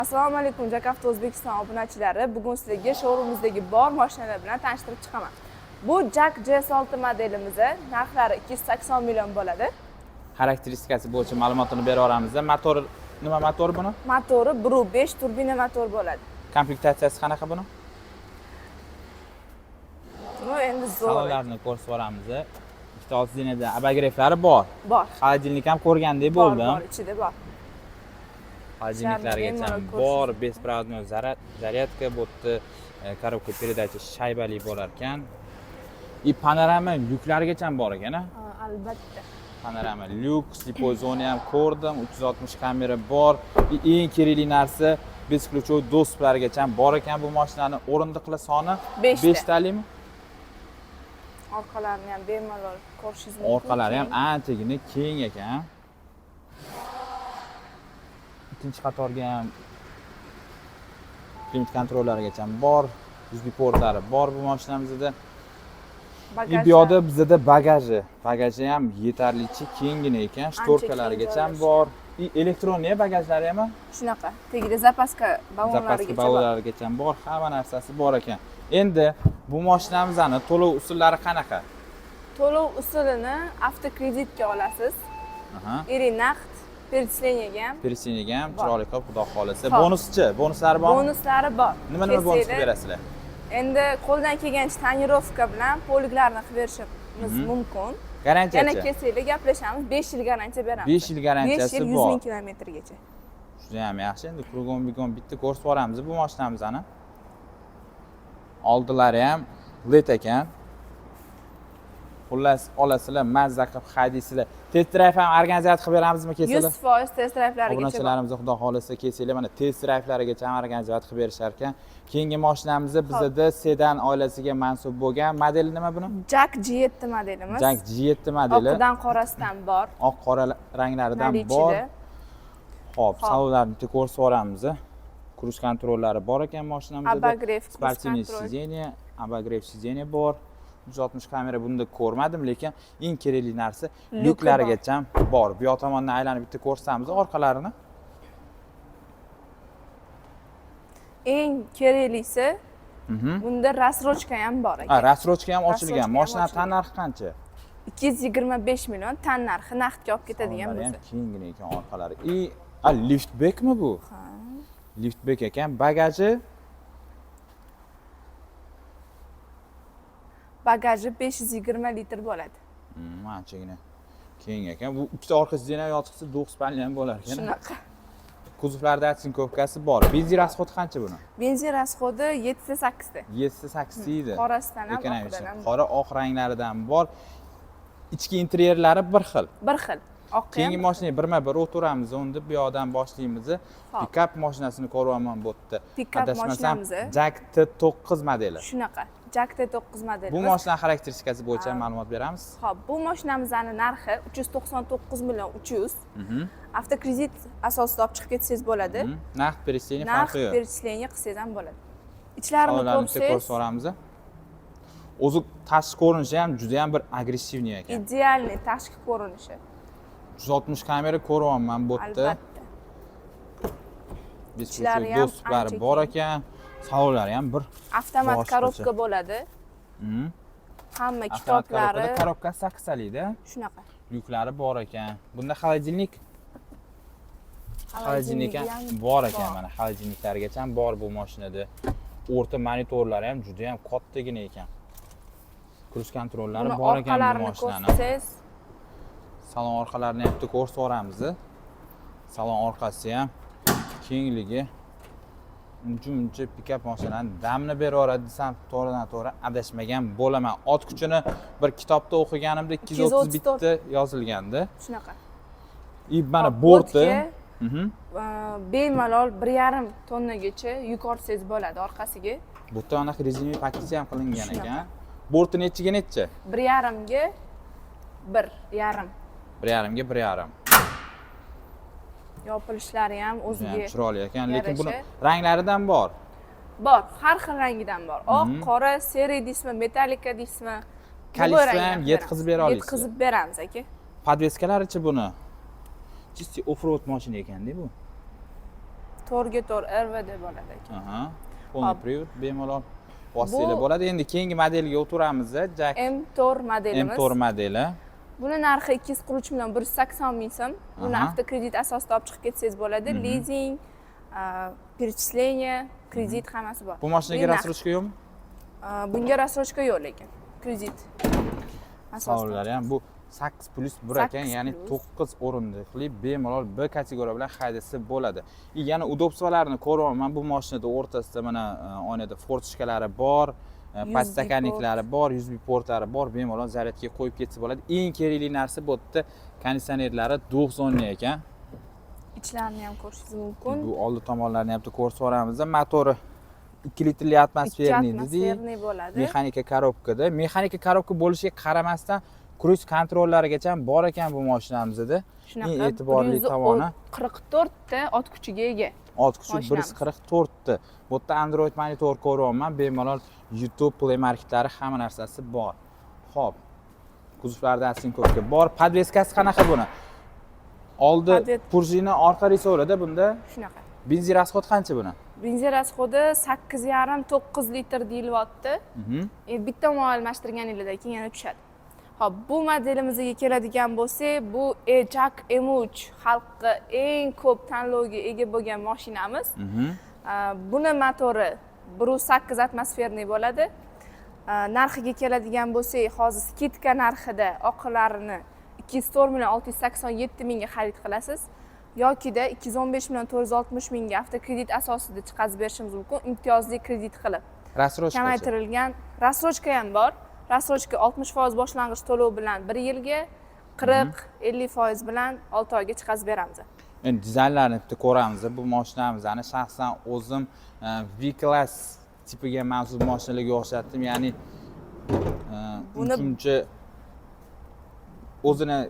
Assalomu alaykum, JAK Avto O'zbekiston obunachilari. Bugun sizlarga showroomimizdagi bor mashinalar bilan tanishtirib chiqaman. Bu JAC GS6 modelimiz, narxlari 280 million bo'ladi. Xarakteristikasi bo'yicha ma'lumotini bera olamiz. Motor nima motor buni? Motori 1.5 turbina motor bo'ladi. Komplektatsiyasi qanaqa buni? Bu endi zo'r. Salonlarni ko'rsatib yuboramiz. Ikkita old сиденье da обогрев lari bor. Bor. Холодильник ham ko'rgandek Bor, bo'ldim. bor, ichida bor. Холодильник largacha bemalol bor, беспроводной зарядка bu yerda, коробка передача shaybali bo'lar ekan. И panorama lyuklarigacha bor ekan, a? Ha, albatta. Panorama lyuk, слепой zona ham ko'rdim, 360 kamera bor. И eng kerakli narsa, бесключевой достуp larigacha bor ekan bu mashinani. O'rindiqlar soni Beshta. Beshtalimi? Orqalarini ham bemalol ko'rishingiz mumkin. Orqalari ham anchagina keng ekan. Ikkinchi qatorga ham климат-контроль larigacha bor, USB portlari bor bu mashinamizda. И Bagajlar bu yoqda bizada bagaji, bagaji ham yetarlicha kenggina ekan, шторка larigacha keng bor. И электронный bagajlari ham Shunaqa. Tagida запаска запаска ballonlarigacha bor. ballonlarigacha bor, hamma narsasi bor ekan. Endi bu mashinamizni to'lov usullari qanaqa? To'lov usulini avtokreditga olasiz. Или naqd перечисление ga ham. Перечисление ga ham Bor. chiroyli qilib, xudo xohlasa. Xo'p. Bonuschi, bonuslari bormi? Bonuslari bor. Nima nima bonus qilib Kelsanglar, berasizlar? Endi qo'ldan kelgancha тонировка bilan полик larni qilib berishimiz mumkin. Yana Garantiyachi? kelsanglar, gaplashamiz. 5 yil garantiya beramiz. 5 yil garantiyasi 5 yil 100 bor. ming kilometrgacha. Juda ham yaxshi. Endi кругом бегом bitta ko'rsatib yuboramiz bu mashinamizni. Oldilari ham LED ekan. Xullas, olasizlar, mazza qilib haydaysizlar. Test drive ham организовать qilib beramizmi kelsalar? 100% test drive'larigacha bor. Obunachilarimiz, xudo xohlasa, kelsanglar, mana test drive'larigacha ham организовать qilib berishar ekan. Keyingi mashinamiz bizada sedan oilasiga mansub bo'lgan modeli nima buni? JAC G7 modelimiz. JAC G7 modeli. Oqidan qorasidan bor. Oq qora ranglaridan bor. Наличие da. Xo'p, Xo'p. salonlarni bitta ko'rsatib yuboramiz. Круиз-контроль lari bor ekan mashinamizda. Обогрев, Спортивный круиз-контроль. сиденье, обогрев сиденье bor. 360 kamera bunda ko'rmadim, lekin eng kerakli narsa, Lyuki lyuklarigacha bor. Bu yoq tomondan aylanib bitta ko'rsatamiz orqalarini. Eng keraklisi, bunda рассрочка ham bor Ha, ekan. рассрочка ham ochilgan. Рассрочка ham Mashina ochilgan. tan narxi qancha? 225 million tan narxi, naqdga olib ketadigan Salonlari ham bo'lsa. kenggina ekan orqalari. И a, liftbackmi bu? Ha. Liftback ekan. Bagaji Bagaji 520 litr bo'ladi. Anchagina keng ekan. Bu ikkita orqa сиденье yotiqsa, двухспальный ham bo'lar ekan. Shunaqa. Kuzovlarda оцинковка si bor. Benzin расход i qancha buni? Benzin расход i 7 8 ta. 7 8 deydi. Qorasidan ham, Ekonomik. oqidan ham. Qora, oq ranglaridan bor. Ichki interyerlari bir xil. Bir xil. Oqi Keyingi ham. mashinaga birma-bir o'tiramiz. Unda bu yoqdan boshlaymiz. Xo'p. Pikap mashinasini ko'ryapman bu yerda. Pikap Adashmasam, mashinamiz. JAC T9 modeli. Shunaqa. JAC T9 modelimiz. Bu mashina xarakteristikasi bo'yicha ma'lumot beramiz. Xo'p, bu mashinamizni narxi 399 million 300. Avtokredit asosida olib chiqib ketsangiz bo'ladi. Naqd перечисление Naqd farqi yo'q. перечисление qilsangiz ham bo'ladi. Ichlarini Salonlarni bitta ko'rsangiz, ko'rsatib yuboramiz. O'zi tashqi ko'rinishi ham juda ham bir агрессивный ekan. Идеальный tashqi ko'rinishi. 360 kamera ko'ryapman bu yerda. Albatta. Бесключевой Ichlari ham достуp lari ancha bor keng. ekan. Salonlari ham bir Avtomat boshqacha. коробка bo'ladi. Hamma Avtomat kitoblari коробка da, коробка si sakkiztalikda. Shunaqa. Lyuklari bor ekan. Bunda холодильник, холодильник ham ham bor ekan, mana холодильник largacha ham bor bu mashinada. O'rta monitorlari ham juda ham kattagina ekan. Круиз-контроль lari Buni bor ekan bu orqalarini mashinani. ko'rsangiz, Salon orqalarini ham bitta ko'rsatib yuboramiz. Salon orqasi ham kengligi uncha muncha pikap mashinani damni beraveradi desam, to'g'ridan to'g'ri adashmagan bo'laman. Ot kuchini bir kitobda o'qiganimda 231 ta yozilgandi. Shunaqa. И mana Hop, borti. bortga, bemalol 1,5 tonnagacha yuk ortsangiz bo'ladi orqasiga. Bu yerda anaqa резиновый paketi ham qilingan Shunaqa. ekan. Borti nechiga nechi? 1,5ga 1,5. 1,5ga 1,5. Yopilishlari ham Juda ham o'ziga chiroyli ekan, lekin buni yarasha. ranglaridan bor. Bor, har xil rangidan bor. Oq, qora, серый deysizmi, metallika deysizmi? Количество Любой ham rangdan yetkazib beramiz. bera olasizlar. Yetkazib beramiz, aka. Подвеска larichi buni? Чистый off-road mashina ekanda bu. 4x4 RWD bo'ladi aka. Aha. Полный Hop. привод, bemalol bossanglar Bu- bo'ladi. Endi keyingi modelga o'tiramiz, JAC M4 modelimiz. M4 modeli. Buni narxi 243 million 180 ming so'm. Buni avtokredit asosida olib chiqib ketsangiz bo'ladi. Lizing, перечисление, kredit, hammasi bor. Bu mashinaga Buning narxi- рассрочка yo'qmi? Bunga рассрочка yo'q, lekin kredit asosida. Savollar ham bu 8 plyus 1 ekan, 8 ya'ni plyus. 9 o'rindiqli, bemalol B kategoriya bilan haydasa bo'ladi. И yana удобство larini ko'ryapman bu mashinada. O'rtasida mana oynada форточка lari bor, USB подстаканник lari bor, USB portlari bor, bemalol zaryadga qo'yib ketsa bo'ladi. Eng kerakli narsa, bu yerda konditsionerlari двухзонный ekan. Ichlarini ham ko'rishingiz mumkin. Bu oldi tomonlarini ham bitta ko'rsatib yuboramiz. Motori 2 litrli атмосферный dedik. Атмосферный bo'ladi. Mexanika коробка da. Mexanika коробка bo'lishiga qaramasdan, круиз контроль larigacha bor ekan bu mashinamizda. Shunaqa. Eng e'tiborli tomoni 144 ta ot kuchiga ega. Ot kuchi Mashinamiz. 144 ta. Bu yerda Android monitor ko'ryapman, bemalol YouTube, Play Marketlari, hamma narsasi bor. Xo'p. Kuzovlarda оцинковка bor. Подвеска si qanaqa buni? Oldi пружина, orqa рессора da bunda. Shunaqa. Benzin расход qancha buni? Benzin расход i 8,5-9 litr deyilyapti. Bitta moy almashtirganingizdan keyin yana tushadi. Ho'p, bu modelimizga keladigan bo'lsak, bu E-JAC M3, xalqqa eng ko'p tanlovga ega bo'lgan mashinamiz. Buni motori 1.8 атмосферный bo'ladi. Narxiga keladigan bo'lsak, hozir скидка narxida oqilarini 204 million 687 mingga xarid qilasiz yokida 215 million 460 mingga avtokredit asosida chiqazib berishimiz mumkin, imtiyozli kredit qilib. Рассрочка? Kamaytirilgan рассрочка ham bor. Рассрочка 60% boshlang'ich to'lov bilan bir yilga, 40-50% bilan 6 oyga chiqazib beramiz. Endi dizaynlarini bitta ko'ramiz. Bu mashinamizni shaxsan o'zim V-класс tipiga mansub mashinalarga o'xshatdim. Ya'ni uncha o'zini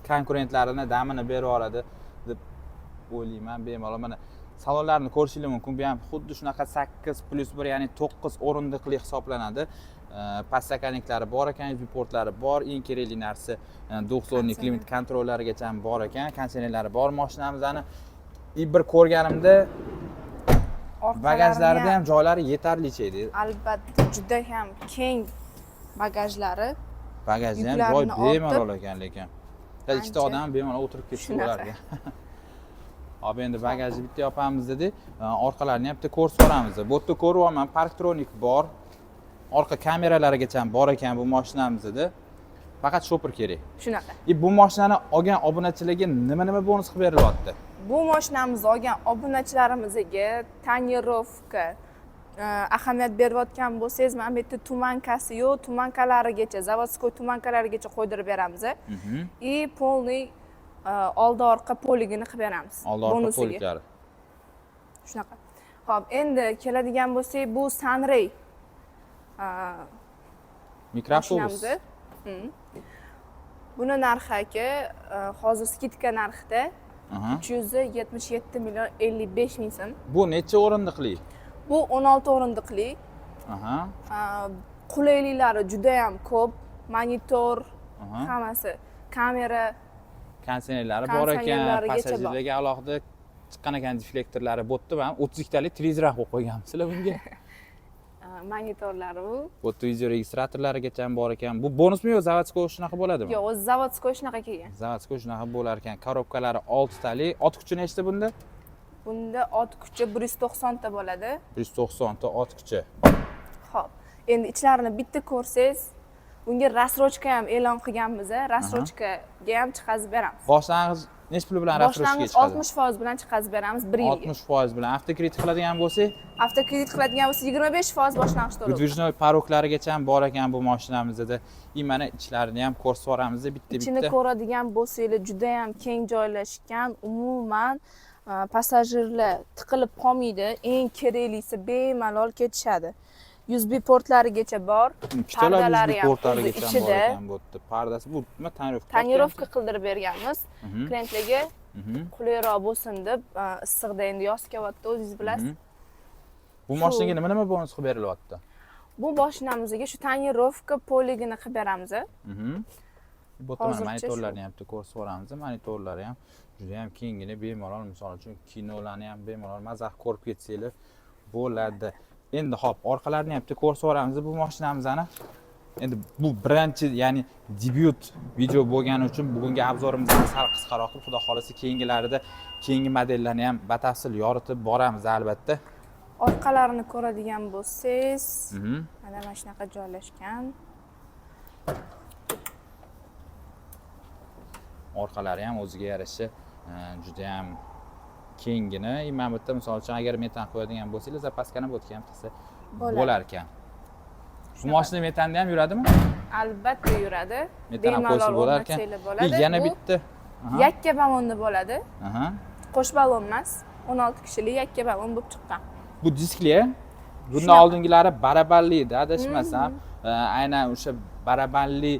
konkurentlarini damini berib yuboradi deb o'ylayman bemalol. Mana, salonlarni ko'rishingiz mumkin. Bu ham xuddi shunaqa 8 plyus 1, ya'ni 9 o'rindiqli hisoblanadi. Подстаканник lari bor ekan, USB portlari bor. Eng kerakli narsa, двухзонный климат контроль larigacha ham bor ekan, konditsionerlari bor mashinamizni. И bir ko'rganimda bagajlarida ham joylari yetarlicha edi. Albatta, juda ham keng bagajlari. Bagajda ham joy Yuklarni ortib- bemalol ekan, lekin ikkita Ancha. odam bemalol o'tirib ketsa Shunaqa. bo'lar ekan. Hop, endi bagajni bitta yopamiz dedik, orqalarini ham bitta ko'rsatib yuboramiz. Bu yerda ko'ryapman, парктроник bor, orqa kameralarigacha ham bor ekan bu mashinamizda. Faqat shopir kerak. Shunaqa. И bu mashinani olgan obunachilarga nima nima bonus qilib berilyapti? Bu mashinamizni olgan obunachilarimizga тонировка, ahamiyat berayotgan bo'lsangiz, mana bu yerda туманка si yo'q, туманка larigacha, заводской туманка larigacha qo'ydirib beramiz. И полный oldi orqa полик ini qilib beramiz. Oldi orqa Bonusiga. Полик lari. Shunaqa. Ho'p, endi keladigan bo'lsak, bu Sunray Mikroavtobus. mashinamiz. Buni narxi, aka, hozir скидка narxida 377 million 55 ming so'm. Bu necha o'rindiqli? Bu 16 o'rindiqli. Qulayliklari judayam ko'p. Monitor, hammasi, kamera. Konditsionerlari bor ekan. Konditsionerlarigacha bor. Passajirlarga alohida chiqqan ekan дефлектор lari. Bu yerda ham 32 talik televizor ham qo'yib qo'yganmisizlar bunga. Monitorlari u. Bu yerda video регистратор larigacha ham bor ekan. Bu bonusmi yo заводской shunaqa bo'ladimi? Yo'q, o'zi заводской shunaqa kelgan. Заводской shunaqa bo'lar ekan. Коробка lari oltitalik. Ot kuchi nechta bunda? Bunda ot kuchi 190 ta bo'ladi. 190 ta ot kuchi. Ho'p, endi ichlarini bitta ko'rsangiz, bunga рассрочка ham e'lon qilganmiz, рассрочка ga ham chiqazib beramiz. Boshlang'ich nechi pul bilan рассрочка ga Boshlang'ich chiqadi? 60% bilan chiqazib beramiz bir yilga. 60% bilan. Avtokredit qiladigan bo'lsak? Avtokredit qiladigan bo'lsa, 25% boshlang'ich to'lov. Выдвижной порог larigacha ham bor ekan bu mashinamizda. И mana ichlarini ham ko'rsatib yuboramiz bitta Ichini bitta. ko'radigan bo'lsanglar, judayam keng joylashgan. Umuman passajirlar tiqilib qolmaydi, eng keraklisi, bemalol ketishadi. USB portlarigacha bor. Ikkitalar Pardalari USB ham portlarigacha o'zi ham bor ichida. ekan bu yerda. Pardasi bu nima, тонировка? Тонировка qildirib berganmiz klientlarga, qulayroq bo'lsin deb. Issiqda, endi yoz kelyapti, o'zingiz bilasiz. Bu mashinaga nima nima bonus qilib berilyapti? Bu mashinamizga shu тонировка, полик ini qilib beramiz. Bu yerda mana Hozircha monitorlarni ham bitta ko'rsatib yuboramiz. Monitorlari ham juda ham kenggina, bemalol, misol uchun, kinolarni ham bemalol maza qilib ko'rib ketsanglar bo'ladi. Endi hop, orqalarini ham bitta ko'rsatib yuboramiz bu mashinamizni. Endi bu birinchi, ya'ni debyut video bo'lgani uchun bugungi обзор imizni sal qisqaroq qilib, xudo xohlasa, keyingilarida keyingi modellarni ham batafsil yoritib boramiz, albatta. Orqalarini ko'radigan bo'lsangiz, mana shunaqa joylashgan. Orqalari ham o'ziga yarasha juda ham kenggina. И mana bu yerda, misol uchun, agar metan qo'yadigan bo'lsanglar, запаска ni bu yerga ham tiqsa Bo'ladi. Bo'lar ekan. Bu mashina metanda ham yuradimi? Albatta yuradi. Metan ham qo'ysa Bemalol bo'lar ekan. o'rnatsanglar И bo'ladi. yana Bu bitta. Yakka balonni bo'ladi. Qo'sh balon emas, 16 kishilik yakka balon bo'lib chiqqan. Bu diskli. Bundan Shunaqa. oldingilari barabanli edi, adashmasam. Aynan o'sha barabanli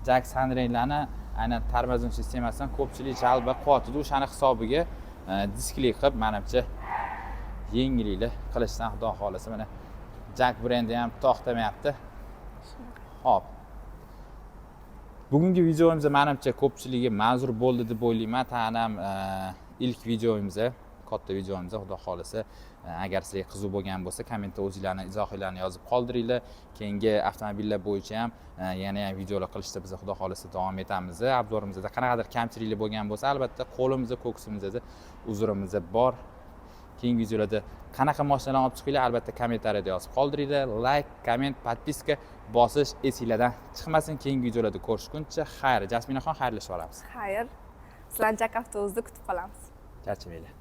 JAC Sunrainlarni aynan тормозной sistemasidan ko'pchilik жалоба qilyotidi. O'shani hisobiga diskli qilib, manimcha, yengilliklar qilishdan, xudo xohlasa, mana JAC brendi ham to'xtamayapti. Hop. Bugungi videomiz, manimcha, ko'pchiligi manzur bo'ldi deb o'ylayman. Ta'nam ilk videomiz, katta videomiz, xudo xohlasa, agar sizlarga qiziq bo'lgan bo'lsa, kommentda o'zinglarni izohinglarni yozib qoldiringlar. Keyingi avtomobillar bo'yicha ham yana ham videolar qilishda biz, xudo xohlasa, davom etamiz. Обзор imizda qanaqadir kamchiliklar bo'lgan bo'lsa, albatta, qo'limizda, ko'ksimizda uzrimiz bor. Keyingi videolarda qanaqa mashinalarni olib chiqinglar, albatta, kommentariyada yozib qoldiringlar. Layk, komment, подписка bosish esinglardan chiqmasin. Keyingi videolarda ko'rishguncha xayr. Jasminaxon, xayrlashib olamiz. Xayr. Sizlarni JAC Avtouzda kutib qolamiz. Charchamanglar.